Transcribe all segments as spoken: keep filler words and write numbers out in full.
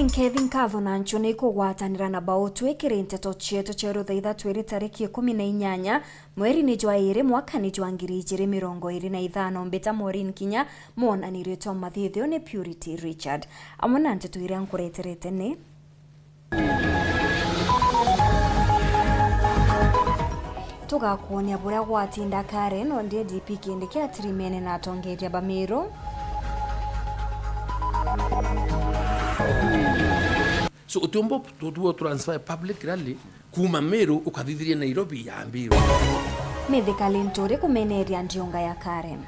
Nkethi nkatho na nchuni kugwatanira na bau twikiri nteto cietu cia ruthaitha twiri tariki ikumi na inyanya mweri ni jwa iri mwaka ni jwa ngiri ijiri mirongo iri na ithano. Mbita Maureen Kinya, mwonani ritwa mathithio ni Purity Richard. Amwe na nteto iria nkureterete ni: Tugakwonia buria gwatinda Karen, ondi D P Kindiki atirimene na atongeria ba Miru. So, utiumba tu-, tu-, transfer public rally kuuma Miru ukathithiria Nairobi yambirwe. Mithika Linturi kumeneria ndiunga ya Karen.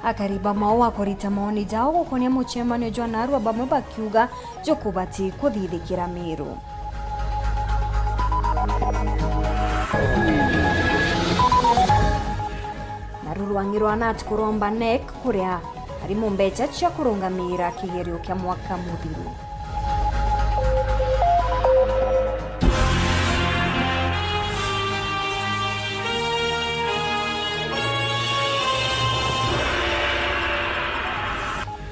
Akari ba Maua kurita maoni jao gukonia mucemanio jwa narua, bamwe bakiuga jukubati kuthithikira Miru. Naru rwang'i rwa nat kuromba NEC kuria arimu mbecha cia kurungamiira kigerio kia mwaka muthiru.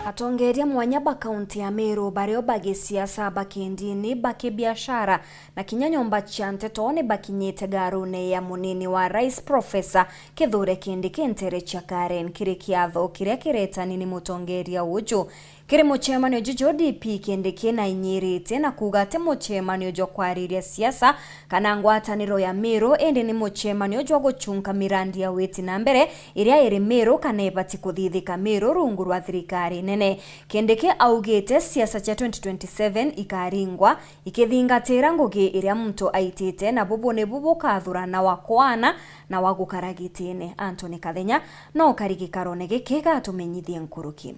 Atongeria mwanya ba kaunti ya Meru, bario ba gisiasa, ba kindini, ba kibiashara na kinya nyomba cia nteto ni bakinyite ngarune ya munini wa rais Professor Kithure Kindiki ntere cia Karen kiri kiatho kiria kiretani ni mutongeria uju. Kiri mucemanio juju, D P Kindiki nainyiritie na kuuga ati mucemanio jwa kwariria siasa kana ngwataniro ya Meru, indi ni mucemanio jwa guchunka mirandi ya witi na mbere iria iri Meru kana ibati kuthithika Meru rungu rwa thirikari nene. Kindiki augite siasa cia twenty twenty-seven ikaringwa ikithingatira ngugi iria muntu aitite, na bubu nibu bukathurana wa kwana na wa gukara gitine. Anthony Kathenya no ukari gikarone giki gatumenyithie nkuruki.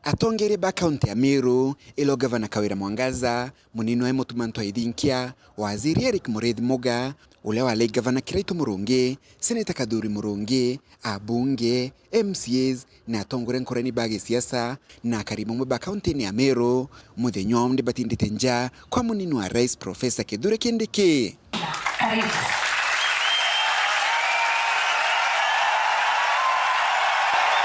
Atongeria ba kaunti ya Meru, ilo Gavana Kawira Mwangaza, munini wa Mutuma Ntwai Thinkia, waziri Eric Muriithi Muga, uria wari gavana Kiraitu Murungi, seneta Kathuri Murungi, abunge, M C As na atongoria nkoroni ba gisiasa na akari bamwe ba kaunti-ini ya Meru, muthenya wa umunthi batindite nja kwa munini wa rais Professor Kithure Kindiki.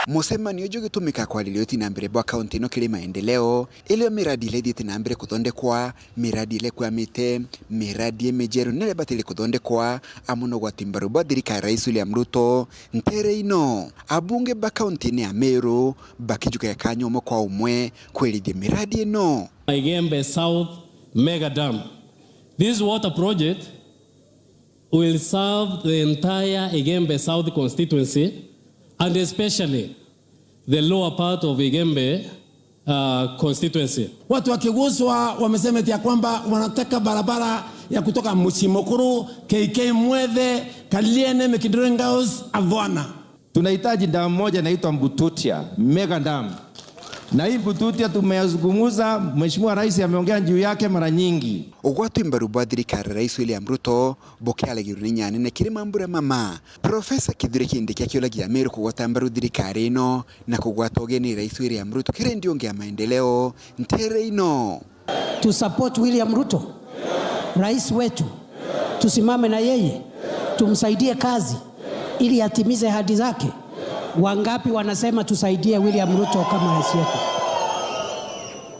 Mucemanio uju ugitumika kwariria uti na mbere bwa kaunti ino kiri maendeleo, irio miradi iria ithiite na mbere kuthondekwa, miradi iria ikwamite, miradi imijeru na iria ibataire kuthondekwa, amwe na ugwati mbaru bwa thirikari ya Rais William Ruto ntere ino. Abunge ba kaunti-ini ya Meru bakijukia kanya umwe kwa umwe kwerithia miradi ino. Igembe South Mega Dam. This water project will serve the entire Igembe South constituency and especially the lower part of Igembe, uh, constituency. Watu wa Kiguswa wamesema eti ya kwamba wanataka barabara ya kutoka Mji Mukuru, K K Mwethe, Kaliene, Mikinduri Ngaus, Avwana. Tunahitaji damu moja inaitwa Mbututia, mega dam. Na hii Mbututia tumeyazungumza, Mheshimiwa Rais ameongea juu yake mara nyingi. Ugwati mbaru bwa thirikari ya Rais William Ruto bukiaragirua ni nyanene kiri mambura mama. Professor Kithure Kindiki akiuragia Ameru kugwata mbaru thirikari ino na kugwata ugeni Rais William Ruto kiri ndiungi ya maendeleo ntere ino. To support William Ruto, rais wetu, tusimame na yeye, tumsaidie kazi ili atimize ahadi zake. Wangapi wanasema tusaidie William Ruto kama rais yetu?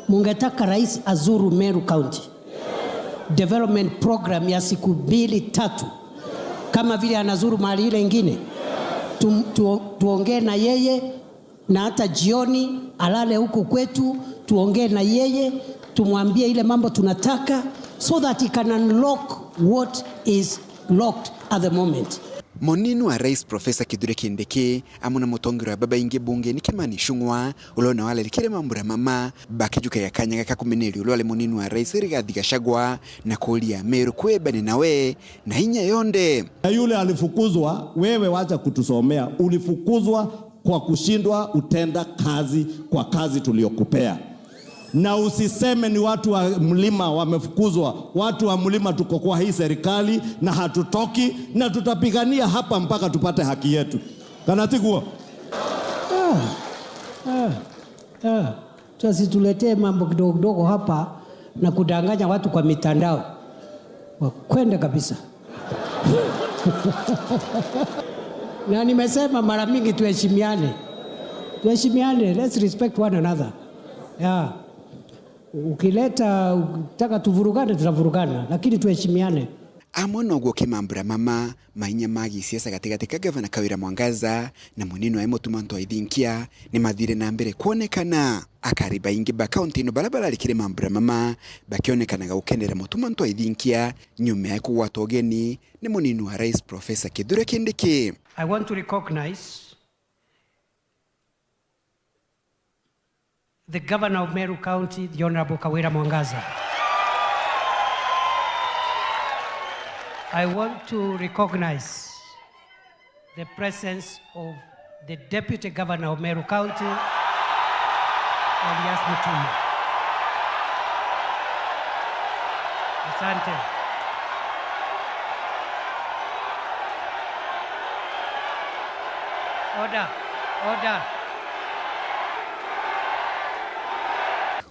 Mungetaka rais azuru Meru County, development program ya siku mbili tatu, kama vile anazuru mahali ile ingine, tu, tu, tuongee na yeye, na hata jioni alale huku kwetu, tuongee na yeye, tumwambie ile mambo tunataka, so that he can unlock what is locked at the moment. Munini wa rais Professor Kithure Kindiki amwe na mutongeria wa babaingi bungeni Kimani Ichung'wa, uria nawe ararikire mambura mama, bakijukia kanya gaka kumeneria uria wari munini wa rais Rigathi Gachagua na kuuria Ameru kwibane nawe na inya yonthe. Na yule alifukuzwa, wewe wacha kutusomea, ulifukuzwa kwa kushindwa utenda kazi kwa kazi tuliokupea. Na usiseme ni watu wa mlima wamefukuzwa. Watu wa mlima tuko kwa hii serikali na hatutoki, na tutapigania hapa mpaka tupate haki yetu. Kana tiguo? Ah, ah, ah. Tusituletee mambo kidogo kidogo hapa na kudanganya watu kwa mitandao. Wakwende kabisa. Na nimesema mara mingi, tuheshimiane. Tuheshimiane, let's respect one another. Yeah. Ukileta, ukitaka tuvurugane, tutavurugana, lakini tuheshimiane. Amwe noguo kimambura mama, mainya ma gisiasa gatigati ka Gavana Kawira Mwangaza na munini wae Mutuma M'Ethingia M'Ethingia ni mathire na mbere kwonekana. Akari baingi ba kaunti ino baria bararikire mambura mama bakionekanaga gukendera Mutuma M'Ethingia M'Ethingia nyuma ya kugwatwa ugeni ni munini wa rais Professor Kithure Kindiki. I want to recognize the Governor of Meru County, the Honorable Kawira Mwangaza. I want to recognize the presence of the Deputy Governor of Meru County, Elias Mutuma. Asante. Order. Order.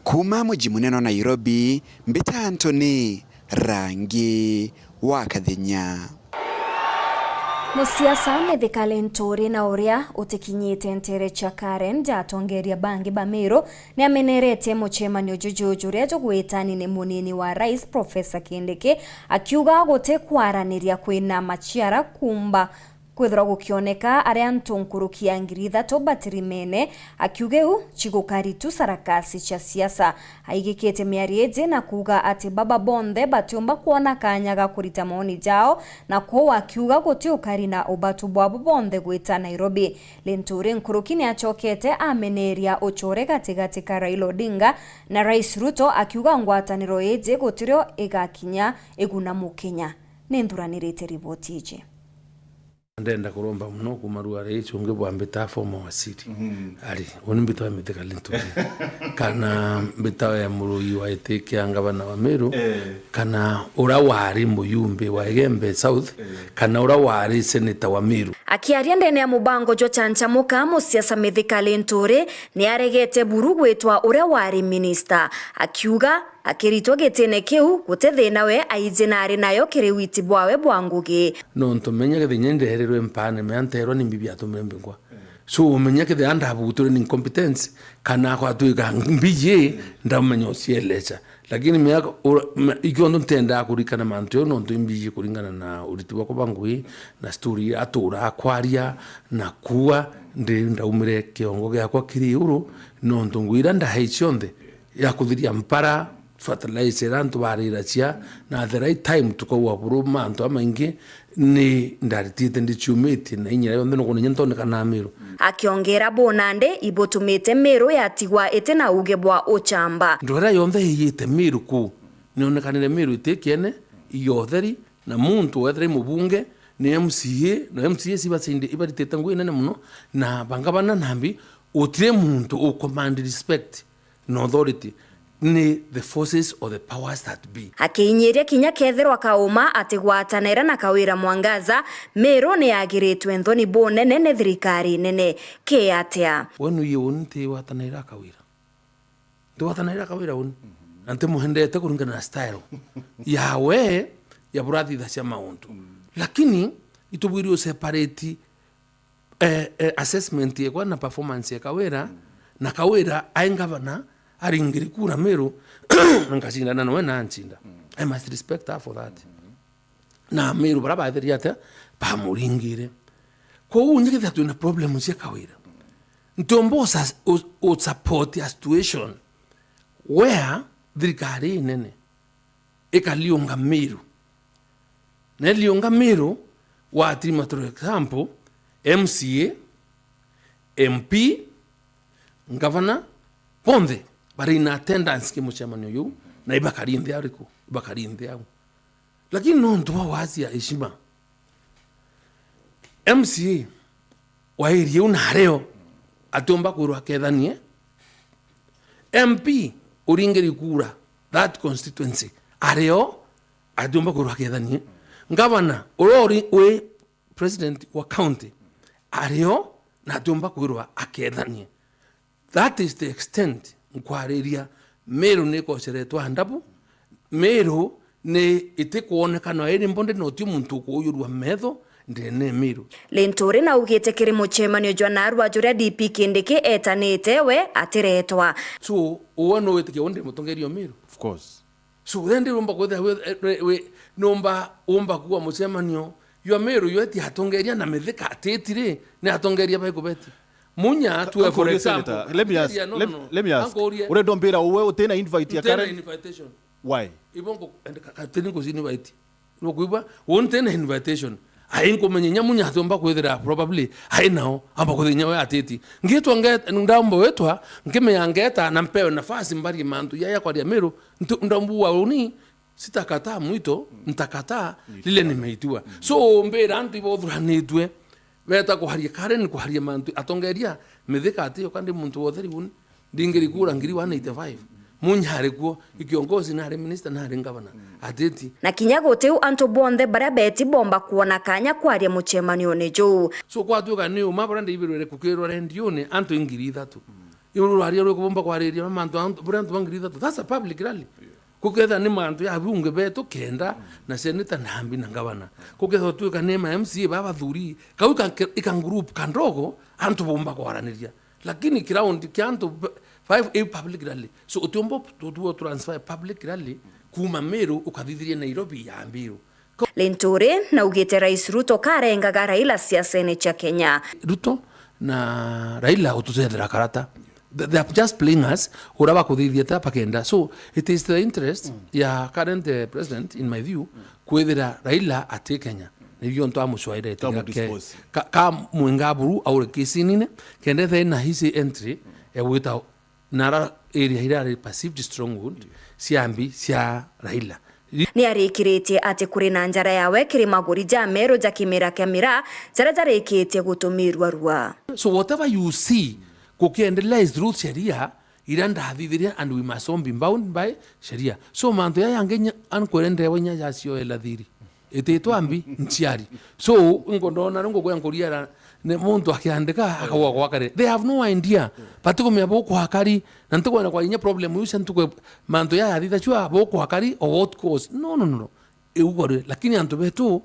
Kuuma muji munene wa Nairobi, mbita Anthony Rangi wa Kathenya. Musiasa Mithika Linturi na uria utikinyite nteere cia Karen ja atongeria bangi ba Meru ni ameneretie mucemanio juju juria jugwitani ni munini wa rais Professor Kindiki, akiuga guti kwaraniria kwina maciara kuumba kwithirwa gukioneka aria antu nkuruki ya ngiri ithatu batirimene, akiuga iu cigukari tu sarakasi cia siasa. Aigikite miario iji na kuuga ati baba bonthe batiumba kwona kanya ga kurita maoni jao, na kwou akiuga guti ukari na ubatu bwabo bonthe gwita Nairobi. Linturi nkuruki ni acokete ameneria ucore gatigati ka Raila Odinga na Rais Ruto, akiuga ngwataniro iji gutirio igakinya iguna Mukenya. Ni nthuranirite riboti iji. Ndenda kuromba muno kuuma rua rais ungi bwa mbita former waziri. Mhm. Ari, uni mbita ya Mithika Linturi. Kana mbita ya murui wa iti kia ngavana wa Meru, eh, kana ura wari muyumbi wa Igembe South, eh, kana ura wari senator wa Meru. Akiaria ndene ya mubango jwa Chanchamuka, musiasa Mithika Linturi ni aregete buru gwitwa uria wari minister, akiuga akiritwa gitine kiu, guti thina we aiji na ari nayo kiri witi bwawe bwa ngugi. Nontu menya kethira inya nderirwe mpaane, mea nteerwa ni mbi biatumire mbingwa. So, umenya kethira ndabutirwe ni incompetence, kana kwatwika mbiji, ndamenya ucieleca. Lakini mea, ura-, me-, ikionthe ntendaa kurikana mantu jau, nontu imbiji kuringana na uriti bwakwa bwa ngugi, na story iria aturaa kwaria, na kuua, ndi ndaumire kiongo giakwa kiri iguru, nontu ngugi iria ndahei cionthe, ya kuthiria mpara, fertilizer iria antu bariracia, na at the right time tukaua buru mantu jamaingi, ni ndaritite ndiciumitie na inya yonthe, nukwona inya ntonekana Meru. Akiongera, bo nandi ibutumite Meru yatigwa iti na uuge bwa uchamba. Ndwera yonthe iyite Meru kuu, nionekanire Meru iti kiene, ya utheri, na muntu wethira i mubunge, ni M C A, na M C A ici ibaritite ngugi nene mono, na bangavana nambi, utiri muntu u command respect na authority, ni the forces or the powers that be. Akiinyiria kinya kethirwa kauma atigwatanira na Kawira Mwangaza, Meru ni yagiritwe nthoni bunene ni thirikari nene. Ki atia? We nuie uni ntigwatanira Kawira? Ntigwatanira Kawira uni? Na ntimwendete kuringana na style yawe ya burathithacia maundu. Lakini itubwiri u separate eh, eh, assessment yekwa na performance ya Kawira, na Kawira ai ngavana, aringiri kura Meru, na nkacindana nawe na ancinda. I must respect her for that. Na Meru bara batheria atia, bamuringire. Kwou nyikithira twina problem cia Kawira, ntiumba usa-, u-, u support a situation where thirikari inene ikaliunga Meru. Na iliunga Meru, watirima, for example, M C A, M P, ngavana, bonthe bari in attendance ki mucemanio juu, na ibakari nthi ariku? Ibakari nthi au. Lakini nontu bwa wazi ya heshima, M C A wa area iu nario atiumba kwirwa akethanie. M P uringiri kura that constituency ario, atiumba kwirwa akethanie. Ngavana uria uri, wi president wa county ario, na atiumba kwirwa akethanie. That is the extent nkwariria. Meru ni ikoceretwe andabu. Meru ni itikwonekana iri mbondi, na uti muntu ukuujurua metho, ndene Miru. Linturi naugite kiri mucemanio jwa narua juria D P Kindiki etanite, we atiretwa. So, uwe no witikia undi mutongeria o Miru? Of course. So, then ndi umba kwithira wi, wi, wi, numba umba kuwa mucemanio jwa Miru jwe ti atongeria na Mithika atiti ri, ni atongeria bai kubeti. Munya tu, for example, let me ask, let, let me ask. Uria ndombira uwe utina invite ya Karen? Invitation. Why? Ibo nko, and ka, ka, tini nkuci invite. Nukwigua? Wonte na invitation. Ai nkumenya inya munya atiumba kwithira probably ai nao, amba kwithira inya we atiti. Ngitwa nge-, ndaumba witwa, nkimenya ngeta na mpewe nafasi mbarie mantu ya, ya kwaria Miru, ntu-, ndaumba uni, sitakataa mwito, ntakataa lile nimeitiwa. So, mbira antu ibo uthuranitwe, beta kuharia Karen, kuharia mantu, atongeria, Mithika ati, kandi muntu wotheri uni, ndingiri kura ngiri one eighty-five. Munya ari kuo, i kiongozi, nari minister, nari ngavana. Atiti. Na kinya gutiu antu bonthe baria beti bomba kwona kanya kwaria mucemanione juu. So, kwatuika ni uma baria ndibirwire kukirwa rendione antu i ngiri ithatu. Iu rwaria rwi kubomba kwariria mantu antu, buria antu ba ngiri ithatu. That's a public rally. Kuketha ni mantu ya abunge betu kenda, na senator, na ambi, na ngavana. Kuketha tuika ni ma M C A ba bathuri, kau ka, ika group kandogo, antu bomba kwaraniria. Lakini ground kia antu b-, five A public rally. So, utiumba tu-, tu-, transfer public rally kuma Miru ukathithiria Nairobi ya Mbiru. Linturi naugite Rais Ruto karengaga Raila siasene cia Kenya. Ruto na Raila utucethera karata. They, they are just playing us, ura bakuthithia ta pakenda. So, it is the interest ya current, eh, president, in my view, kwithira Raila ati Kenya. Nibio ntu amucwairete ka, ka mwinga buru aure kisinine, kenda ethe na hisi entry ya gwita nara area iria ari perceived stronghold cia mbi cia Raila. Ni arikiritie ati kuri na njara yawe kiri maguri ja Meru ja kimera kia miraa jaria jarikitie gutumirua rua. So whatever you see kukiendelea is through sheria iria ndathithiria, and we must all be bound by sheria. So mantu ya yangi nya, ankwere ndewa inya ya cio ela thiri. Ititwa mbi, nchiari. So, ngo ndona ri ngukwea nkuria ra, ni muntu akiandika, akagwa gwaka ri. They have no idea. Batikumenya bukwaka ri, na ntikwenda kwa inya problem iu cia ntuku mantu ya yathithacua bukwaka ri, or what cause. No, no, no, no. Iu kwa ri, lakini antu betu,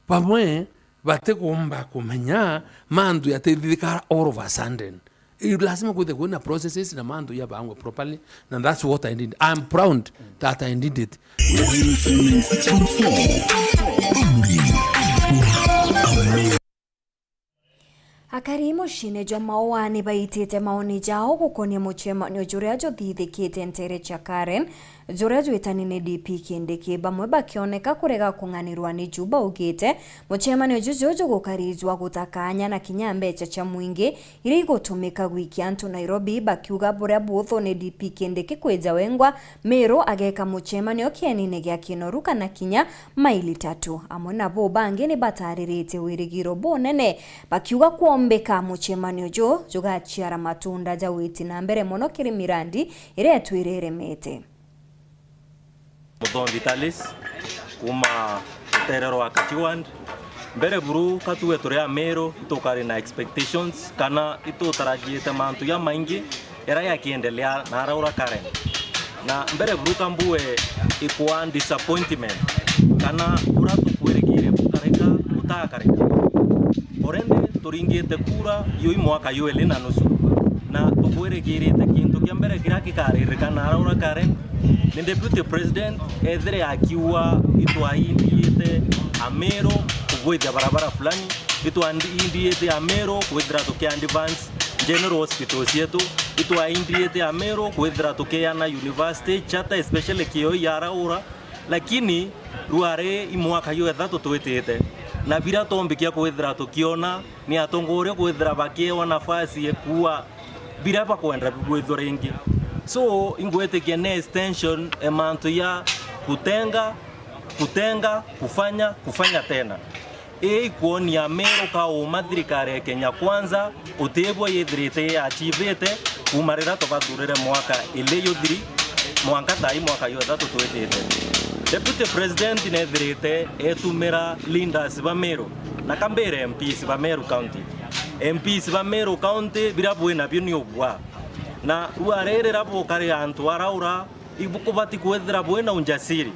bamwe, batikumba kumenya mantu yatithithika all of a sudden. I-, lazima kwithirwe kwina processes na mantu yabangwe properly, na that's what I did. I'm proud that I did it. Weru F M ninety-six point four. Amri. Akari muciine jwa Maua ni baitite maoni jao gukonia mucemanio juria juthithikite ntere cia Karen, juria jwitani ni D P Kindiki, bamwe bakioneka kurega kung'anirwa ni ju baugite mucemanio juju jugukarijwa gutakanya na kinya mbeca cia mwingi iria igutumika gwikia antu Nairobi, bakiuga buria buthu ni D P Kindiki kwija wengwa Meru ageka mucemanio kienine gia Kinoru kana kinya maili tatu. Amwe nabo bangi ni batariritie wirigiro bunene, bakiuga kwombika mucemanio ju jugaciara matunda ja witi na mbere mono kiri mirandi iria itwire iremete. Muthombi Talis, kuma rutere rwa Kachiwand. Mbere buru ka tuwe turi Ameru, itukari na expectations, kana itutarajiite mantu jamaingi jaria jakiendelea na araura Karen. Na mbere buru ka mbue ikwa disappointment, kana uria tukwirigire bukareka, butakareka. Already turingite kura yui mwaka yuu ili na nusu, na tukwirigirite kintu kia mbere kiria gikaririkana araura Karen ni Deputy President ethire akiuga itwaindiite Ameru kubwithia barabara fulani, itwaindiite Ameru kwithira tuki advance General Hospital cietu, itwaindiite Ameru kwithira tukiana university charter, especially Kioi ya araura, lakini rwari i mwaka jwa ithatu twitite, na biria twombikia kwithira tukiona ni atongoria kwithira bakiewa nafasi ya kuua biria bakwenda bigwithua ringi. So, ingwitikia ni extension ya mantu ya kutenga, kutenga, kufanya, kufanya tena. Ii ikwonia Meru ka uuma thirikari ya Kenya Kwanza utibwo yithirite yaachivite kuuma riria tubathurire mwaka ili yuthiri mwanka thaa ii mwaka jwa ithatu twitite. Deputy President nethirite etumira leaders ba Meru, na kambire M Ps ba Meru County. M Ps ba Meru County biria bwi nabio ni ubwa. Na rua riri riria bukari antu araura, ibukubati kwithira bwina unjasiri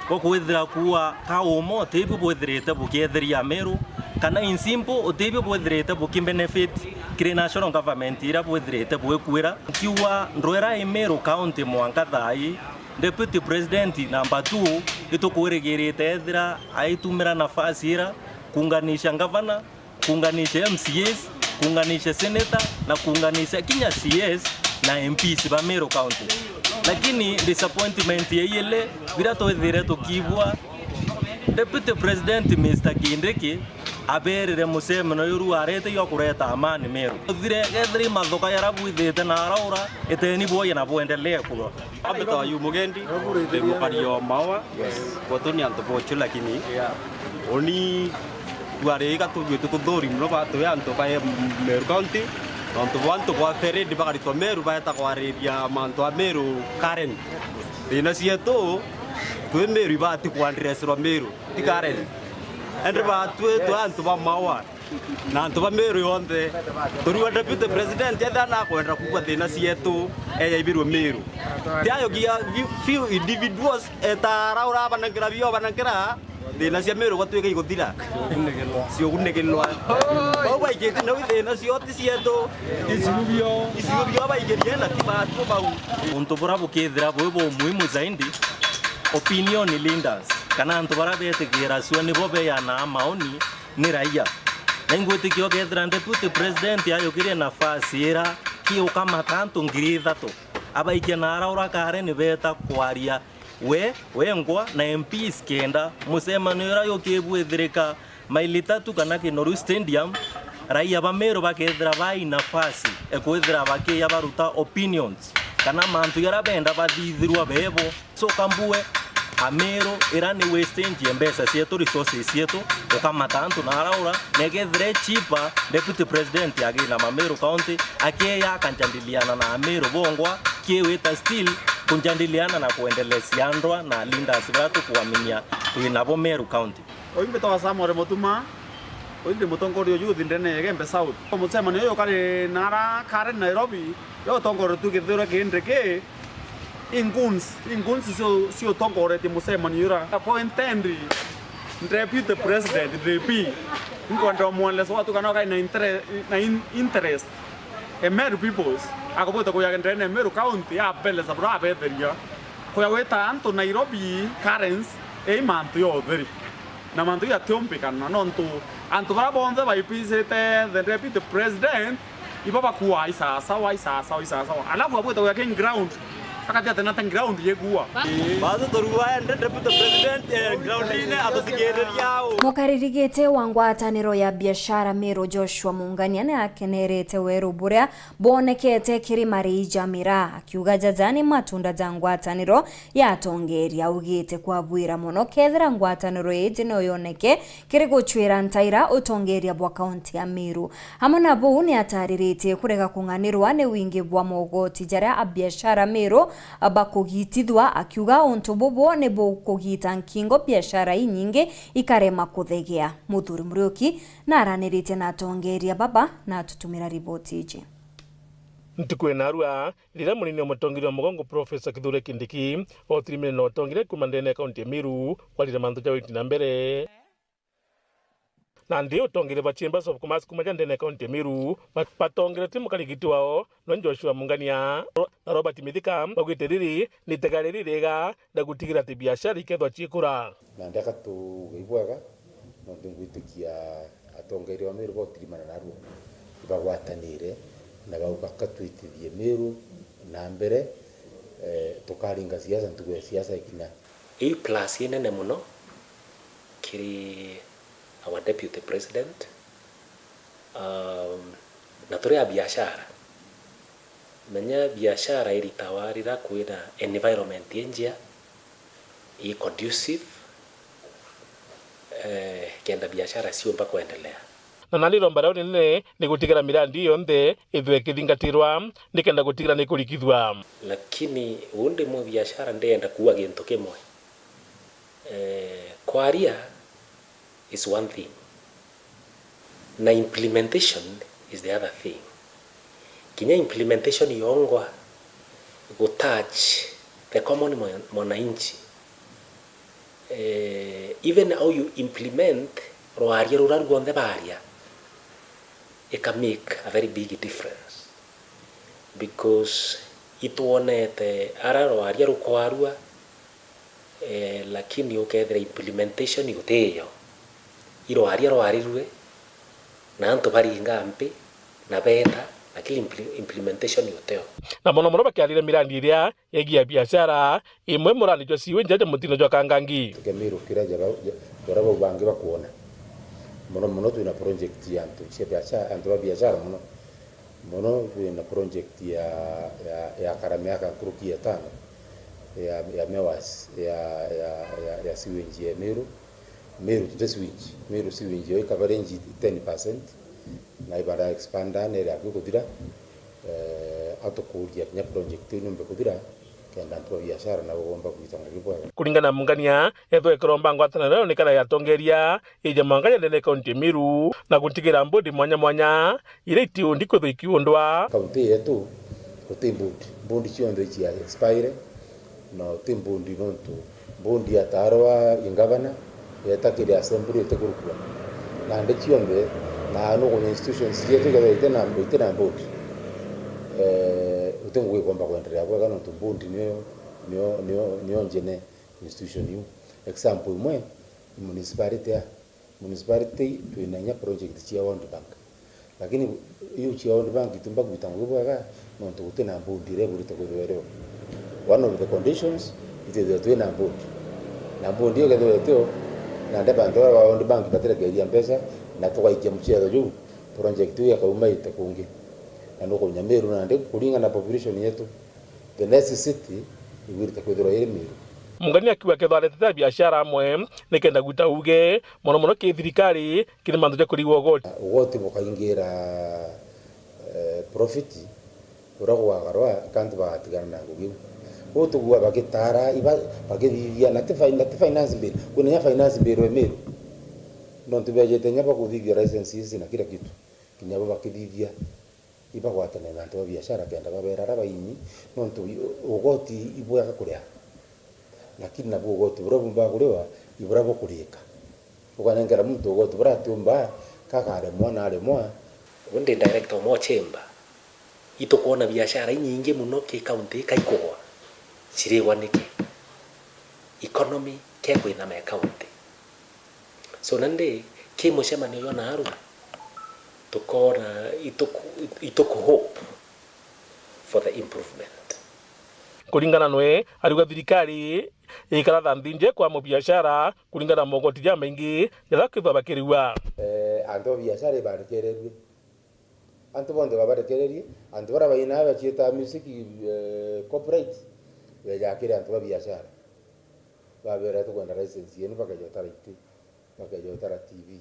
bwa kwithira kuua ka uuma utibwo bwithirite bukietheria Ameru, Kana in simple, utibio bwithirite bukibenefit kiri national government iria bwithirite bwikwira. Nkiuga ndwera i Meru County mwanka thaa ii, Deputy President number two, itukwirigirite ethira aitumira nafasi ira kuunganisha ngavana, kuunganisha M C As, kuunganisha senator na kuunganisha kinya C S na M Ps ba Meru County. Lakini disappointment ya iele, biria twithire tukibua, Deputy President Mister Kindiki aberire mucemeno juru arete jwa kureta amani Meru. Uthire kethira i mathuka jaria bwithite na araura, iteni bwoye na bwendelee kurwa. Ambitawa yu Mugendi, ndi mukari o Maua. Yes. Gwetu ni antu bochu, lakini uni twari iga tugwite tuthuri muno ba twi antu ba Meru County, nontu bwa antu bwa Feredi bagaritwa Meru baeta kwariria mantu a Meru Karen. Thina cietu twi Meru ibati kwadresirwa Meru, ti Karen. Ende batwi twi antu ba Maua. Na antu ba Meru yonthe, turiwa Deputy President ethira nakwenda kuuga thina cietu, ejaibirwe Meru. Ti ayo gia few, few individuals etara urabanangira bio banangira thina cia Meru gwatuika iguthira. Ciugunigirwa. Bau baikite nau thina cio ti cietu. Iciru bio. Iciru bio baikirie na ti batu bau. Untu bura bukithira bwi bu muhimu zaidi, opinion leaders, kana antu bara betigira sua nibo beyanaa maoni, ni raia. Na ingwitikia ukethira Deputy President ayukirie nafasi ira ki ukamata antu ngiri ithatu, abaikia na araura Karen beta kwaria we wengwa na M Ps kenda, mucemanio ura yukibwithirika maili tatu kana Kinoru Stadium, raia ba Meru bakethira bai nafasi e kwithira bakiya baruta opinions kana mantu jaria benda bathithirwa bebo. Coka mbue, Ameru, ira ni wastage ya mbeca cietu, resources cietu, ukamata antu na araura, na ikethira i cheaper, Deputy President agina ma Meru County, akieya akanjadiliana na Ameru bongwa, kiwita still kunjadiliana na kuendelesia ndwa na leaders baria tukwaminia twinabo Meru County. Uyu mbitagwa Samuel Mutuma, uyu ndi mutongoria wa youth ndene ya Igembe South. Mucemanio uyu ukari nara Karen Nairobi, yo utongoretue Kithure Kindiki, i goons, i goons cio, cio utongoretie mucemanio ura. Appointed Deputy President D P, nkwenda umweleza watu kana ukai na intere-, na in-, interest e Meru peoples, akubwita kuya ndene Meru County, abeleza bura abetheria. Kuya gwita antu Nairobi, Karens, ei mantu ya utheri. Na mantu jatiumbikana, nontu antu bara bonthe baipicite the deputy president, ibo bakuaa isasawa, isasawa, isasawa. Alafu abwite gwake ground, akati ati nate ground yegua. Basi turua ende deputy president, eh, ground ine atuthikiriria au. Mukaririgite wa ngwataniro ya biashara Meru Joshua Mungania ni akenerete weru buria bwonekete kiri marii ja miraa, akiuga jaja ni matunda ja ngwataniro ya atongeria. Augite kwabwira mono kethira ngwataniro iji no yoneke kiri gucwira ntaira utongeria bwa kaunti ya Meru. Amwe na buu, ni atariritie kurega kung'anirwa ni wingi bwa mogoti jaria abiashara Meru bakugitithua, akiuga untu bubu ni bukugita nkingo biashara inyingi ikarema kuthegea. Muthuri Muriuki naraniritie na atongeria baba na atutumira riboti iji. Ntuku ya narua, riria munini wa mutongeria wa mugongo Professor Kithure Kindiki otirimire na utongeria kuuma ndene ya kaunti ya Meru kwarira mantu ja witi na mbere. Nandi utongeria bwa Chambers of Commerce kuuma ja ndene ya kaunti ya Meru ba-, batongeretie mukarigiti wao nwe Joshua Mungania na Robert Mithika baugite riri ni itega riri riega na gutigira ati biashara ikethwa ciikura. Nandi aka tuuge ibwega, nontu ngwitikia atongeria ba Meru botirimana narua ibagwatanire na bauga, "Ka twitithie Meru na mbere, eh, tukaringa siasa ntuku ya siasa ikinya." Iu plus inene mono kiri our deputy president, um, na turi a biashara. Menya biashara iritawa rira kwina environment injia, i conducive, eh, kenda biashara ciumba kwendelea. Na nandi iromba riao rinene ni gutigira mirandi yonthe ithwe ikithingatirwa nikenda gutigira ni kurikithua. Lakini uu ndi mwibiashara ndienda kuuga gintu kimwe. Eh, kwaria is one thing. Na implementation is the other thing. Kinya implementation yongwa gu touch the common mwa-, mwananchi. Eh, even how you implement Rwaria rura rwonthe baria, ika make a very big difference, because itwonete ara rwaria rukwarua, eh, lakini ukethira implementation gutiyo. I rwaria rwarirue, na antu baringa mpi, na beeta, lakini impli-, implementation gutiyo. Na mono mono bakiarire mirandi iria yegie biashara, imwe murandi jwa siwe nja ja mutino jwa Kangangi. Tuke Meru kiria jara-, ja-, bara bau bangi bakwona. Mono mono twina project ya antu cia biashara, antu ba biashara mono. Mono twina project ya, ya, ya kara miaka nkuruki ya etano ya, ya mewas ya, ya, ya, ya sewage ya Meru. Meru to the sewage. Meru sewage yo ikabarenji ten percent. Na ibara expanda nere akwi kuthira. Eh, atukuria kinya project iu niumbe kuthira, kenda antu ba biashara nabo bomba kwita ngugi bwega. Kuringana na Mungania, ethwe ikoromba ngwataniro nikara yatongeria ije mwanga ya ndene kaunti ya Meru na gutigira mbodi mwanya mwanya iria itiundi kwithwa ikiundwa. Kaunti yetu guti mbodi, mbodi cionthe icia expire, na uti mbodi nontu mbodi yataarwa i ngavana, yeta kiri assembly itikurukua. Nandi cionthe, na nukunya institutions cietu ikethirwa itina, itina mbodi. Eh, uti ngugi ikomba kwenderea bwega nontu mbodi niyo, niyo, niyo, niyo njene institution iu. Example imwe, ni municipality ya, municipality twina inya project cia World Bank. Lakini iu cia World Bank itumba kwita ngugi bwega, nontu gutina mbodi iria iburite kwithirwa irio. One of the conditions, itwithirwe twina mbodi. Na mbodi iu ikethirwa itio, nandi bantu baria ba World Bank batirekeria mbeca, na tugaikia mucetho juu, project iu ikaumaite kungi. Na nukunya Meru nandi kuringana na population yetu, the next city igwirite kwithirwa iri Meru. Mungania akiuga kethwa aretete biashara amwe nikenda gwita uge, mono mono ki thirikari, kiri mantu ja kurigwa ugoti. Ugoti bukaingira, eh, profit, uria gugakarwa, kantu bagatigana na ngugi iu. Uu tugua bagitara, iba-, bakithithia, na ti fi-, na ti finance bill, kwina nya finance bill e Meru. Nontu bejete nya bakuthithia license ici na kila kitu, kinya bo bakithithia. Ibagwatane na antu ba biashara kenda babera ara bainyi, nontu i-, ugoti ibwega kuria. Lakini nabu ugoti buria bumba kuriwa, iburia bukurika. Ukanengera muntu ugoti buria atiumba, kakaremwa na aremwa. Undi director umwe o chamber, itukwona biashara inyingi muno ki county ikaikugwa. Cirigwa niki? Economy kekwinama e county. So nandi, ki mucemanio jwa naaru, tukoona ituku-, ituku hope for the improvement. Kuringana nwe, ariuga thirikari ikara tha nthinje kwa mubiashara kuringana na mogoti jamaingi jaria kithwa bakiriua. Eh, antu ba biashara ibarekererue. Antu bonthe babarekererie, antu baria bainaa baciita music, eh, copyright, beejaa kiri antu ba biashara. Babeera, "Tukwenda license yenu," bakeja utara iti, bakeja utara T V.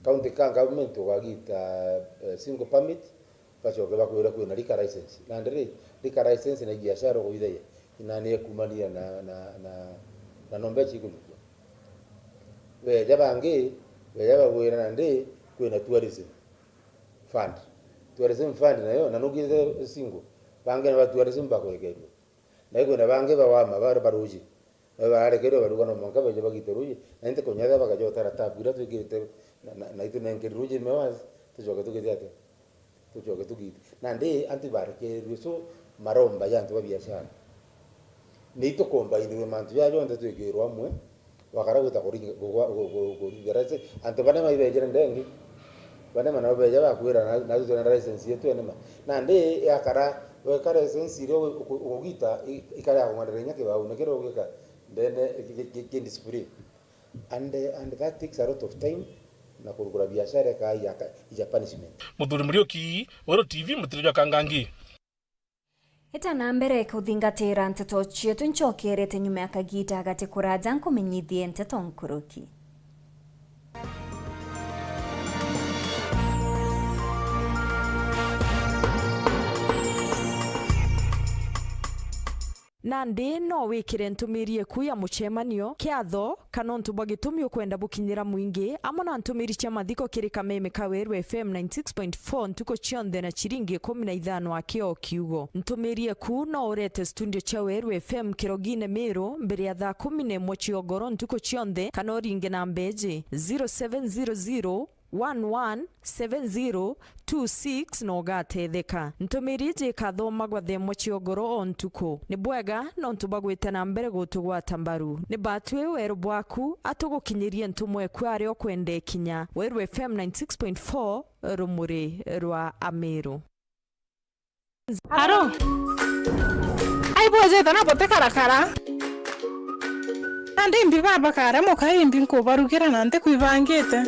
County ka government ugagiita, eh, single permit, bacoke bakwire kwina liquor license. Nandi ri, liquor license na biashara ukuithagia, inani ekumania na, na, na, na nombechi ikunyukua. Beeja bangi, beeja bagwira nandi kwina tourism fund. Tourism fund nayo, na nukirite single, bangi na ba tourism bakurekerua. Na ikwina bangi bawama, bari ba ruuji. Nabo bararekerua baruga no mwanka beeje bagite ruuji. Na inti kunyatha bakaja utara tap, iria twikirite na, na, na itunenkeri ruuji mewas, tucoke tugite atia? Tucoke tugite. Nandi antu ibarekererue, so maromba ja antu ba biashara. Ni itukombainirwe mantu ja jonthe twikirwe amwe, wakara gwita kuringa, kugwa, ku-, ku-, kuringa license. Antu banema ibejere ndengi. Banema nabo beja bakwira, "Na, na twina license yetu enema." Nandi yakara, weka license iria ugu-, ugu-, ugugita, i-, ikara ya kung'anira inya kibau, na kiria ugika ndene ki-, ki-, ki-, ki display. And, eh, and that takes a lot of time, na kurugura biashara ikaa ija ka-, ija punishment. Muthuri Muriuki, Weru T V, mutiri jwa Kangangi. Ita na mbere kuthingatira nteto cietu, ncokerete nyuma ya kagiita gati kuraja nkumenyithie nteto nkuruki. Nandi no wikire ntumiri eku ya mucemanio, kiatho, kana untu bwa gitumi ukwenda bukinyira mwingi, amwe na ntumiri cia mathiko kiri kameme ka Weru F M ninety six point four ntuku cionthe na ciringi ikumi na ithano aki o kiugo. Ntumiri eku no urete studio cia Weru F M Kirogine Miru mbere ya thaa kumi na imwe cia ugoro ntuku cionthe, kana uringe namba iji, zero seven zero zero, one one seven zero two six na ugatetheka. Ntumiri iji ikathomagwa thaa imwe cia ugoro o ntuku. Ni bwega nontu bwa gwita na mbere gutugwata mbaru. Ni batwi weru bwaku, atugukinyirie ntumwa eku aria ukwenda ikinya. Weru F M ninety six point four, rumuri rwa Amiru. Aro? Ai bwejete na butikarakara. Nandi imbi baba kare muka imbi nkubarugira na ntikwibangite.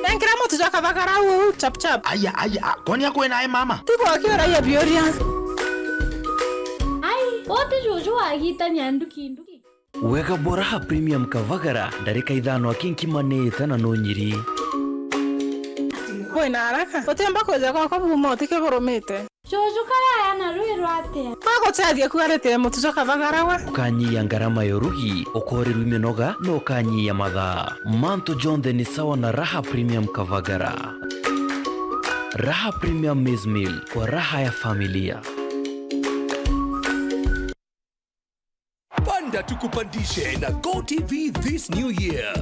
Nenkira mutu jwa kathagara uu chap chap. Aya, aya, kwani akwena ai mama? Tigwa kiuragia biuria. Ai, wote juju wagitania nduki nduki. Wega bwa Raha Premium Kavagara, ndarika ithano aki nkimanite na nunyiri. Wina haraka? Utiumba kwija gwakwa buuma utike burumite. Juju karaya na rwi rwatia? Bagutethia kuarite mutu jwa kavagara we. Ukanyia ngarama ya urugi, ukorirwa iminoga, na ukanyia mathaa. Mantu jonthe ni sawa na Raha Premium Kavagara. Raha Premium Maize Meal, kwa raha ya familia. Panda tukupandishe na Go T V this new year.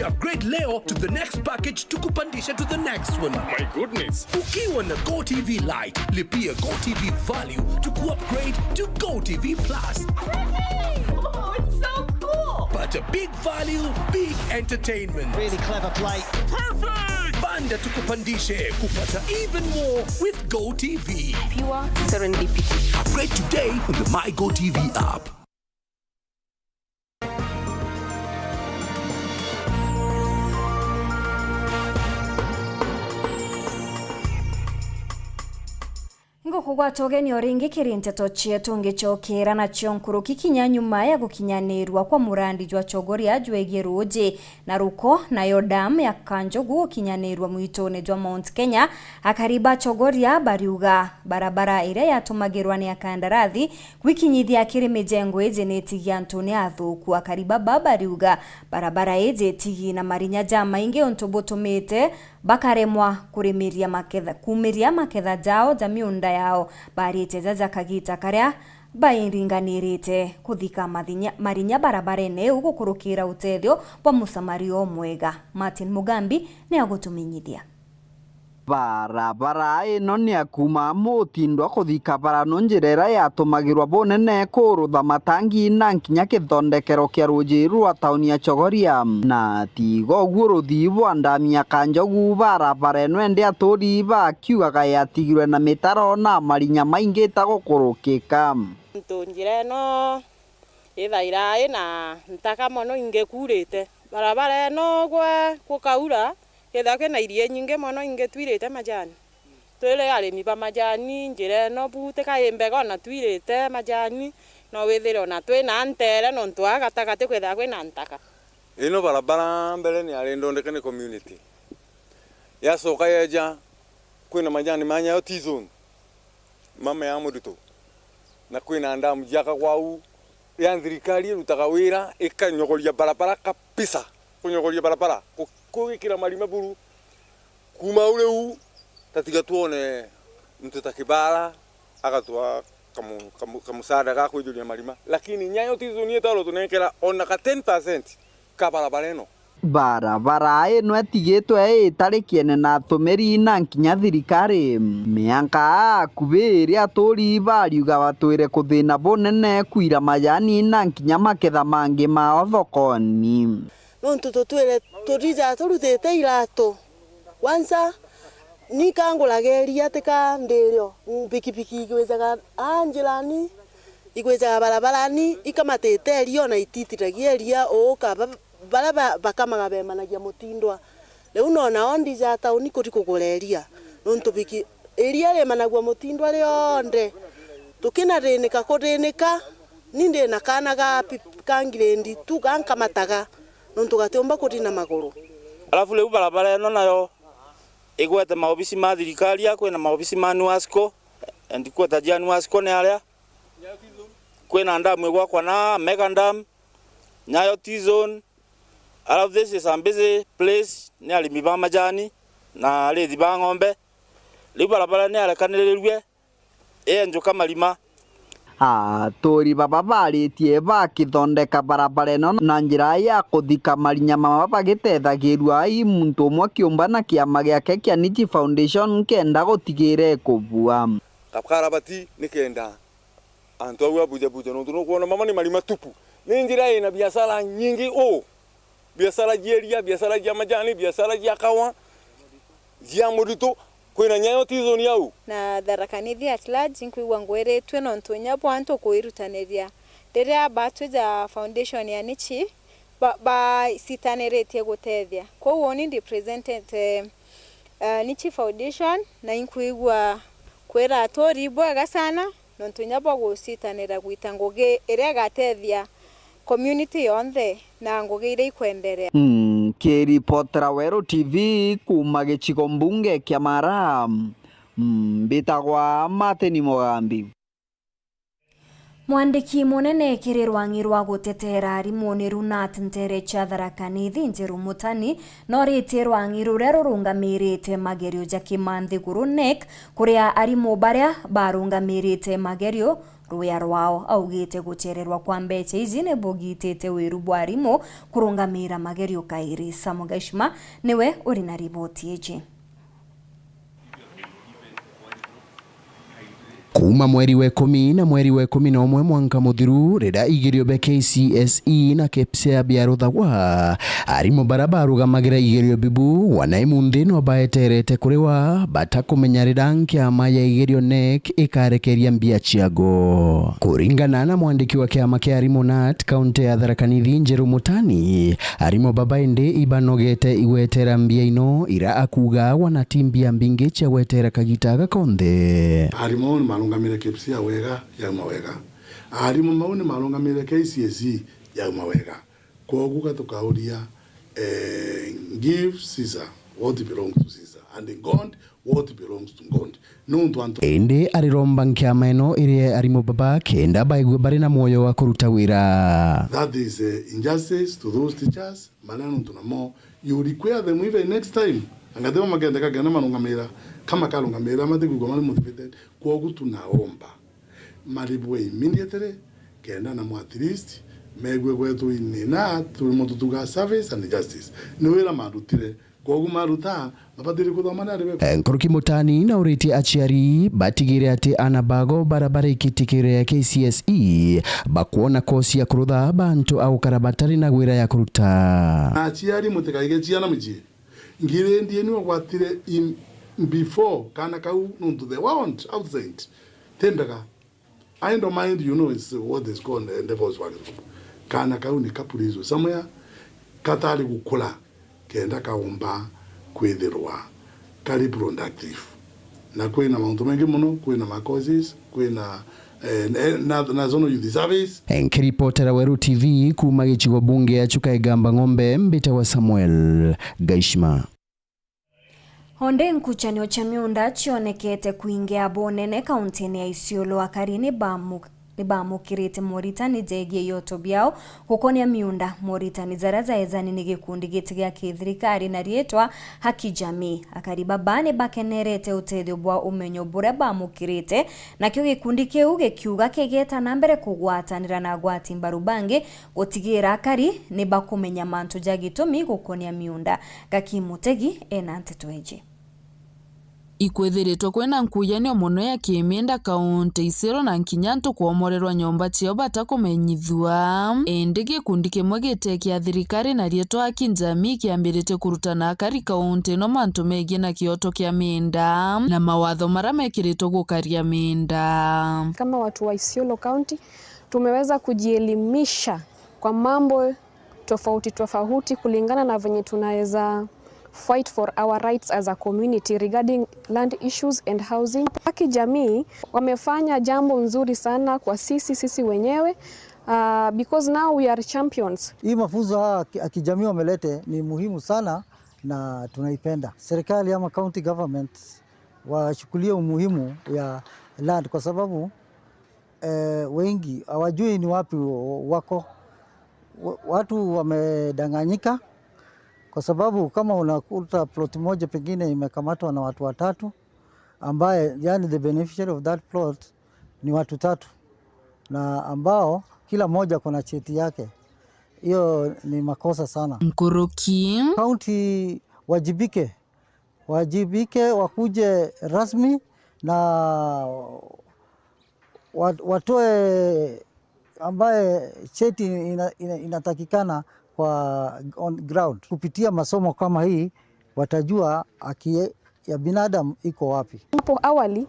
Upgrade leo to the next package, tukupandishe to the next one. My goodness. Ukiwa na Go T V Lite, lipia Go T V Value to upgrade to Go T V Plus. Oh, it's so cool. Pata big value, big entertainment. Really clever play. Perfect! Panda tukupandishe kupata even more with Go T V. Pure serendipity. Upgrade today on the My Go T V app. Ngukugwata ugeni o ringi kiri nteto cietu ngicokera nacio nkuruki kinya nyuma ya gukinyanirwa kwa murandi jwa Chogoria jwegie ruuji na ruko, nayo dam ya Kanjogu gukinyanirwa mwitune jwa Mount Kenya. Akari ba Chogoria bariuga barabara iria yatumagirwa ni akandarathi gwikinyithia kiri mijengo iji ni itigi antu ni athuku. Akari baba bariuga barabara iji itigi na marinya jamaingi untu butumite bakaremwa kurimiria maketha, kumiria maketha jao ja miunda yao, barite jaja kagita karia bairinganirite kuthika mathinya, marinya barabarene iu gukurukira utethio bwa musamaria umwega. Martin Mugambi ni agutumenyithia. Barabara ino ni ya kuuma Mutindwa kuthika Barano, njira iria yatumagirwa bunene kurutha matangi na nkinya kithondekero kia ruuji rwa tauni ya Chogoria. Na tiga uguo, ruthii bwa ndami ya Kanjogu, barabara ino indi aturi bakiugaga yatigirwe na mitaro na marinya maingi ta gukurukika. Antu njira ino ithaira ina ntaka mono ingikurite. Barabara ino gwe gukaura, kethira kwina iria inyingi mono ingitwirite majani. Twiri arimi ba majani, njira ino bu tika i mbega ona twirite majani, no withire ona twina ntere, nontu aa gatagati kwithira kwina ntaka. Ino barabara mbere ni yari nthondeke ni community. Yacoka yeja, kwina majani ma Nyayo T-zone, mama ya Murito, na kwina ndamu jiakagwa au, ya thirikari irutaga wira ikanyogoria barabara kabisa, kunyogoria barabara, ku-, kugikira marima buru. Kuuma au riu, tatiga twone muntu ta Kibara agatwa kamu-, kamu-, kamusaada ga kwijuria marima, lakini Nyayo T-zone itaro tunenkera ona ka ten percent ka barabara ino. Barabara ino itigitwe itarikiene na atumiri na nkinya thirikari. Mianka akubi iri aturi bariuga batwire kuthina bunene kwira majani na nkinya maketha mangi mao thokoni. Nontu tutwire turija turutite iratu. Kwanza, ni kanguraga iria tika ndirio. Pikipiki igwijaga aa njirani, igwijaga barabarani, ikamatite iria ona ititiragia iria uuka ba-, baria ba-, bakamaga bemanagia Mutindwa. Riu nonao ndija tauni kuthi kugura iria, nontu biki-, iria rimanagua Mutindwa rionthe. Tukinathinika kuthinika, ni ndina kaana ga pi-, ka ngiredi tu, ga nkamataga, nontu gatiumba kuthi na maguru. Alafu riu barabara ino nayo Igwete maobisi ma thirikari, a kwina maobisi ma NUASCO, and quarter ja NUASCO ni aria. Kwina ndamu igwakwa na Mega Dam, Nyayo T-zone. Alafu this is a busy place, ni arimi ba majani na arithi ba ng'ombe. Riu barabara ni arekanirirue, ienjuka marima. Aturi baba baritie bakithondeka barabara ino na njira ya kuthika marinya mama bagitethagirua i muntu umwe kiumba na kiama giake kia Nichi Foundation kenda gutigira ikubua. Kakarabati ni kenda antu au abujabuja, nontu nukwona mama ni marima tupu. Ni njira ina biashara nyingi uu. Biashara jia iria, biashara jia majani, biashara jia kawa, jia murito, kwina Nyayo T-zone au. Na Tharaka Nithi at large, nkwigua ngwiritue nontu inya bwa antu kwirutaniria. Riria batwija foundation ya Nichi, ba-, bacitaniritie gutethia. Kwou uni ndi presented, eh, eh, Nichi Foundation, na inkwigua kwira aturi bwega sana, nontu inya bwa gucitanira gwita ngugi iria igatethia community yonthe na ngugi iria ikwenderea. Mm, kiripotera Weru T V kuuma gicigo mbunge kia Mara, mm, mbitagwa Martin Mugambi. Mwandiki munene kiri rwang'i rwa gutetera arimu ni Runat Ntere cia Tharaka Nithi, Njeru Mutani, noritie rwang'i ruria rurungamirite magerio ja kimanthiguru, NEC, kuria arimu baria barungamirite magerio ruya rwao. Augite gucererwa kwa mbeca iji ni bugitite wiru bwa arimu kurungamira magerio kairi. Sam Gaishma niwe uri na riboti iji. Kuuma mweri wa ikumi na mweri wa ikumi na umwe mwanka muthiru, riria igerio bia K C S E na KPSEA biaruthagwa, arimu baria barugamagira igerio bibu, wana imunthi no baeterete kuriwa, batakumenya riria nkiama ya igerio NEC ikarekeria mbia ciago. Kuringana na mwandiki wa kiama kia arimu NAT, kaunti ya Tharaka Nithi, Njeru Mutani, arimu baba indi ibanogete igwetera mbia ino, ira akuuga wana ti mbia mbingi cia gwetera kagita gaka konthe. Arimu ni marungamire KPSEA wega, yauma wega. Arimu mau ni marungamire K C S E, yauma wega. Kwogu ga tukauria, eh, give Caesar what belongs to Caesar, and God what belongs to God. Nontu antu indi ariromba nkiama ino irie arimu baba kenda baigwe bari na mwoyo wa kuruta wira. That is, eh, injustice to those teachers, maria nontu namo you require them even next time. Angathima makendeka kenda marungamira, kama karungamira, matikwigua mari motivated. Kwogu tunaomba maribwe immediately, kenda namo at least megue gwetu inina turimo tutuga service and justice. Ni wira marutire, kwogu maruta, mabatiri kuthoma ni aribe. Eh, Nkuruki Mutani nauritie aciari batigire ati ana bago bara barikitikire K C S E bakwona kosi ya kurutha bantu a gukara batari na gwira ya kuruta. Aciari mutikaige ciana mucii. Ngirindi inu gwatire in before kana kau nontu the world outside ti mbega. I don't mind, you know, it's what is called endeavors work. Kana kau ni kapulizwe somewhere, katari gukura, kenda kaumba kwithirwa kari productive. Na kwina mauntu maingi muno, kwina ma courses, kwina, eh, na, na, National Youth Service. Nkiripotera Weru T V kuuma gicigo bunge ya Chuka Igamba Ng'ombe, mbitagwa Samuel Gaishma. Onde nkuchanio cha miunda chionekete kwingia bunene kauntini ya Isiolo, akari ni bamu-, ni bamukirite moritani jegie ioto biao gukonia miunda. Moritani jaria jaejani ni gikundi giti gia kithirikari na riitwa Haki Jamii. Akari baba ni bakenerete utethio bwa umenyo buria bamukirite, nakio gikundi kiu gikiuga kigeta na mbere kugwatanira na agwati mbaru bangi gutigira akari ni bakumenya mantu ja gitumi gukonia miunda. Gaki Mutegi ena nteto iji. Ikwithiritwe kwina nkuyanio mono ya kiminda kaunti Isiolo na nkinya antu kwomorerwa nyomba ciao batakumenyithua. Indi gikundi kimwe gite kia thirikari na riitwa Haki Jamii kiambiritie kurutana akari kaunti ino mantu megie na kioto kia minda na mawatho maria mekiritwe gukaria minda. Kama watu wa Isiolo County, tumeweza kujielimisha kwa mambo tofauti tofauti kulingana na venye tunaweza fight for our rights as a community regarding land issues and housing. Haki Jamii wamefanya jambo nzuri sana kwa sisi, sisi wenyewe, uh, because now we are champions. Hii mafunzo hawa ki-, kijamii wamelete ni muhimu sana. na tunaipenda. Serikali ama county government wachukulie umuhimu ya land kwa sababu, eh, wengi hawajui ni wapi wako. Wa-, watu wamedanganyika kwa sababu kama unakuta plot moja pengine imekamatwa na watu watatu, ambaye, yani, the beneficiary of that plot ni watu tatu, na ambao kila mmoja kuna cheti yake. Hiyo ni makosa sana. Nkuruki. County wajibike, wajibike, wakuje rasmi na wa-, watoe ambaye cheti ina-, ina-, inatakikana kwa on ground. Kupitia masomo kama hii, watajua haki ya binadamu iko wapi. Hapo awali,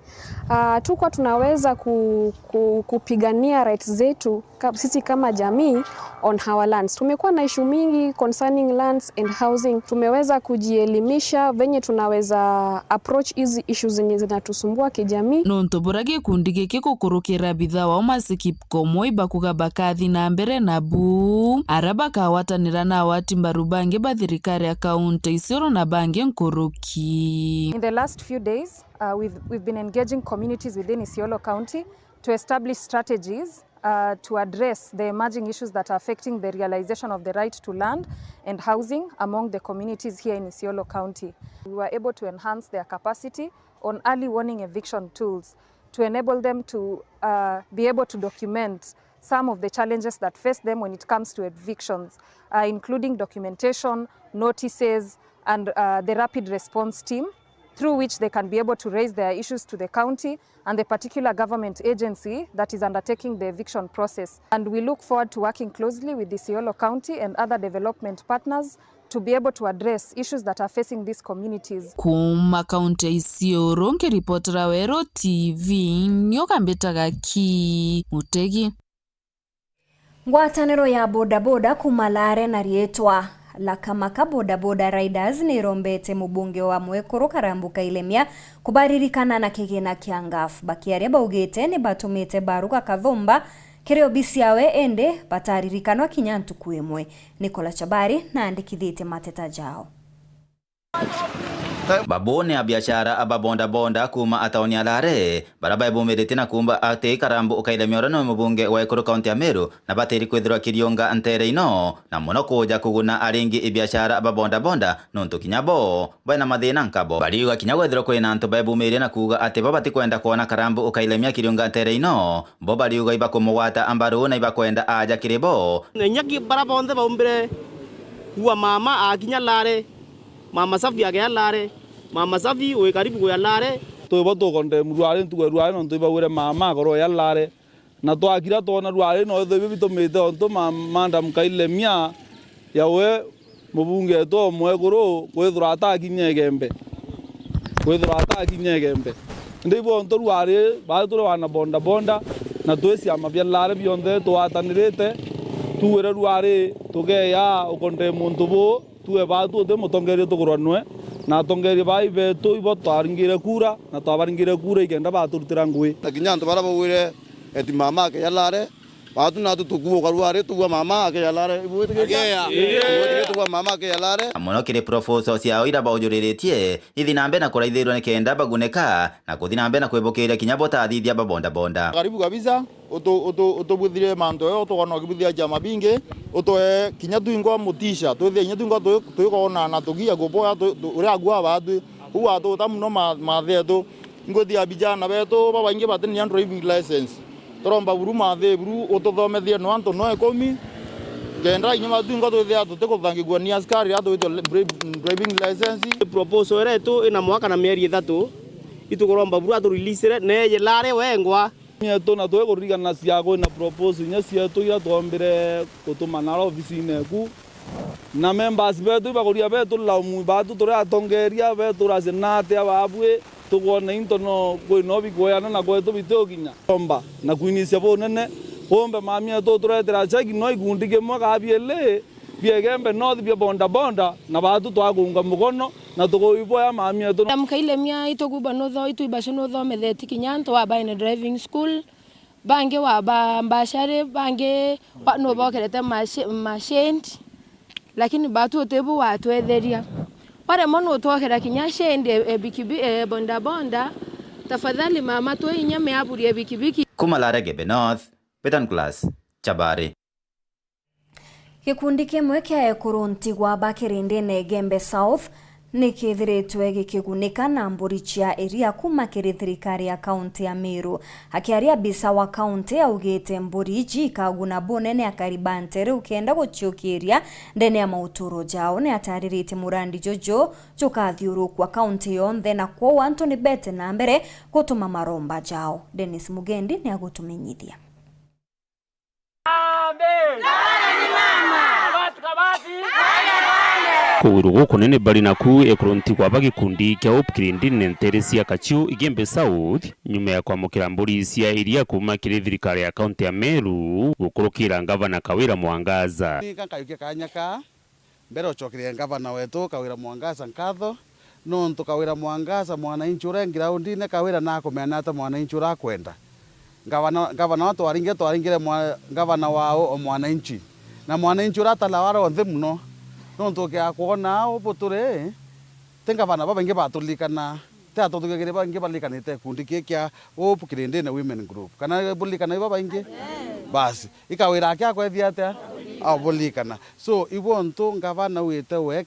ah, tukuwa tunaweza ku-, ku-, kupigania rights zetu ka-, sisi kama jamii on our lands. Tumekuwa na issue mingi concerning lands and housing. Tumeweza kujielimisha venye tunaweza approach hizi issues zenye zinatusumbua kijamii. Nontu buria gikundi giki gukurukira bitha wao Mercy Kipkomo ibakuga bakathi na mbere nabu, aria bakagwatanira na agwati mbaru bangi ba thirikari ya kaunti Isiolo na bangi nkuruki. In the last few days, uh, we've, we've been engaging communities within Isiolo County to establish strategies, uh, to address the emerging issues that are affecting the realization of the right to land and housing among the communities here in Isiolo County. We were able to enhance their capacity on early warning eviction tools to enable them to, uh, be able to document some of the challenges that face them when it comes to evictions, uh, including documentation, notices, and, uh, the rapid response team, through which they can be able to raise their issues to the county and the particular government agency that is undertaking the eviction process. And we look forward to working closely with the Isiolo County and other development partners to be able to address issues that are facing these communities. Kuuma kaunti ya Isiolo, nkiripotera Weru T V, nyoka mbitaga Ki Mutegi. Ngwataniro ya bodaboda kuuma Lare na riitwa la Kamaka Bodaboda Riders niirombete mubunge wa Mwekuru Karambu Kailemia kubaririkana na kigina kia ngaf. Bakiaria baugite ni batumite baruga kathumba kiri obisi yawe, indi bataririkanwa kinya ntuku imwe. Nicola Chabari naandikithitie mateta jao. Babo ni abiashara ba bodaboda kuuma ataoni ya Lare, baria baibumiritie na kuumba ati Karambu Kailemia uria niwe mubunge wa Ekuru kaunti ya Meru, na batiri kwithirwa kiriunga ntere ino, na mono kuja kuguna aringi ibiashara ba bodaboda, nontu kinya bo baina mathina nkabo. Bariuga kinya kwethirwa kwina antu baibumirie na kuuga ati bo batikwenda kwona Karambu Kailemia kiriunga ntere ino, bo bariuga ibakumugwata mbaru na ibakwenda aja kiri bo. Na inya ki-, bara bonthe baumbire kuua mama akinya Lare, Mama Safi akea Lare, Mama Safi wi karibu kuya Lare. Twi bo tukondemu rwari ntuku ya rwari nontu ibauire mama akorwa ya Lare. Na twakira twona rwari no itho ibio bitumite ontu ma-, Madam Kailemia yawe mubunge wetu o mwekuru kwithirwa atakinya Igembe. Kwithirwa atakinya Igembe. Indi ibontu rwari, bari turi wana bodaboda, na twi ciama bia Lare bionthe twatanirite, tuwire rwari tugeya ukonde muntu buu, tuwe batu uti mutongeria tugurwa nwe, na atongeria bai betu ibo twaringire kura, na twabaringire kura ikenda baturutira ngui. Na kinya antu bara baugwire eti mama akeya Lare, batu natu tukuuka rwari, tugua mama akeya Lare. Ibwitikiria? Akeya. Ibwitikiria tugua mama akeya Lare. Mono kiri proposal ciao ira baujuriritie, ithi na mbere na kuraithirwa nikenda baguneka, na kuthi na mbere na kwibukiria kinya botathithia ba bodaboda. Karibu kabisa, utu-, utu-, utubuthirie mantu yo, tukona ukibuthiria ciama bingi, utwe kinya twingwa mutisha, twithie kinya twingwa tu-, twikona na tugia gupoya tu-, tu-, uria agua batwi. Uu atuta muno ma-, mathetu. Ngwithia vijana betu babaingi batini na driving license. Turomba buru mathe buru ututhomethie no antu no ikumi. Kenda inya matu ingo twithia tutikuthangigua ni askari atwitwe le-, bri-, driving license. Proposal iria itu ina mwaka na mieri ithatu, itukuromba buru aturilisire neeye Lare wengwa. Yetu na twikuririkana cia kwina proposal inya cietu iria twombire gutuma naro ofisine eku. Na members betu ibakuria betu laumu, batu turi atongeria betu racia na atia babui, tukwona into no kwina bikweana na kwetu bitiukinya. Omba na kwinisia bunene, umbe mami etu turetera cheki no ikundi kimwe ka bieli bia Igembe North bia bodaboda, na batu twakunga mukono na tukuiboya mami etu. Madam Kailemia itukuba nutho-, ituibacio nuthomethetie kinya antu wa baine driving school. Bangi wa ba-, mbacari, bangi ba-, nubokerete maci-, macenti, lakini batu utibu watwetheria. Baremwa nutwokera kinya shendi e, e, bikibi-, e, bondabonda, tafadhali mama twe inya miaburi e bikibiki. Kuma Laregebe North, Betan Class, Chabari. Gikundi kimwe kia ekuru ntigwa ba kirindine Igembe South ni kithiritwe gikigunika na mburi cia iria kuma kiri thirikari ya kaunti ya Meru. Akiaria, abisa wa kaunti augite mburi iji ikaguna bunene akari ba ntere ukenda guciukiria ndene ya mauturo jao. Ni atariritie murandi juju jukathiurukua kaunti yonthe, na kwou antu ni bete na mbere gutuma maromba jao. Dennis Mugendi ni agutumenyithia. Kugwirwa gukunene bari naku ekuru ntigwa ba gikundi kia Hope Kirindini ntere cia Kachiu, Igembe South, nyuma ya kwamukira mburi cia iria kuma kiri thirikari ya kaunti ya Meru gukurukira ngavana Kawira Mwangaza. Ni ka nkayukia kanya ka mbere ucokerie ngavana wetu Kawira Mwangaza nkatho, nontu Kawira Mwangaza mwananchi uria e groundine, Kawira nakumenya ata mwananchi uria akwenda. Ngavana, ngavana wa twaringire, twaringire mwa-, ngavana wa o, o mwananchi. Na mwananchi uria atalawa aria onthe muno. Nontu ukiaga kwona au buturi, ti ngavana babaingi baturirikana, ti atongeria baingi baririkanite gikundi kii kia Hope Kirindine Women Group. Kana buririkana i babaingi? Basi, i Kawira ake akwethia atia? Aburirikana. So, ibo ntu ngavana wite we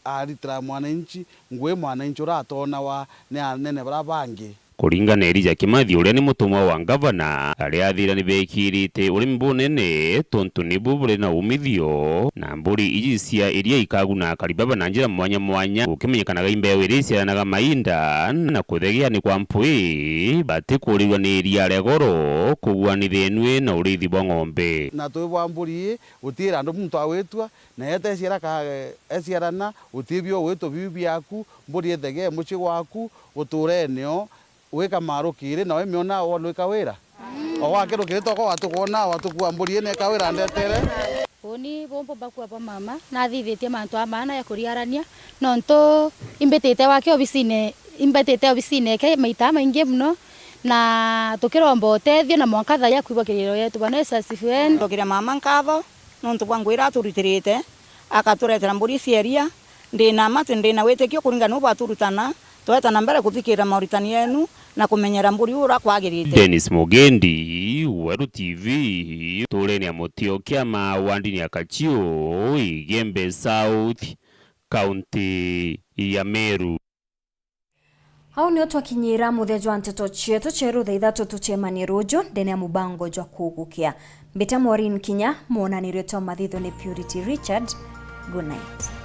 aritira mwananchi ngui, mwananchi uria atonawa ni anene baria bangi. Kuringana na Elijah Kimathi, uria ni mutumwa wa ngavana, aria athira ni bekirite urimi bunene, tontu nibu buri na umithio, na mburi iji cia iria ikaguna akari baba na njira mwanya mwanya, gukimenyekanaga i mbeu iria iciaranaga mainda, na kuthegea ni kwa mpwi, batikurirwa ni iria ria goro, kuguanithia inui na uriithi bwa ng'ombe. Na twi bwa mburi ii, gutiira andu muntu agwitua, na yeta eciara ka-, eciarana, guti bio ugwitwa biu biaku, mburi ithegee mucii gwaku, utuurene o, wika marukiri, na wimiona wonwika wira. O wakirukiri toko watukwona, watukua mburi ine ka wira ndetere. Uuni bumbu bakua bwa mama, nathithitie mantu a maana ya kuriarania, nontu imbitite wake obisine, imbitite obisine eke maita maingi muno, na tukiromba utethio na mwanka thaai akwigua kiriro yetu. Bwana Yesu asifiwe. Ncokeria mama nkatho, nontu bwa ngui iria aturitirite, akaturetera mburi cia iria. Ndi na mma ati ndi na witikio kuringana na uu bwaturutana, tweta na mbere kuthikirira mauritani yenu na kumenyera mburi uria kwagirite. Dennis Mugendi, Weru T V, tuurene ya Mutio Kiama, wandini ya Kachiu, Igembe South, kaunti ya Meru. Au nio twakinyira muthia jwa nteto cietu cieru. Thaa ithatu tucemanie ruju ndene ya mubango jwa kugukia. Mbita Maureen Kinya, mwonanirio twa mathitho ni Purity Richard. Good night.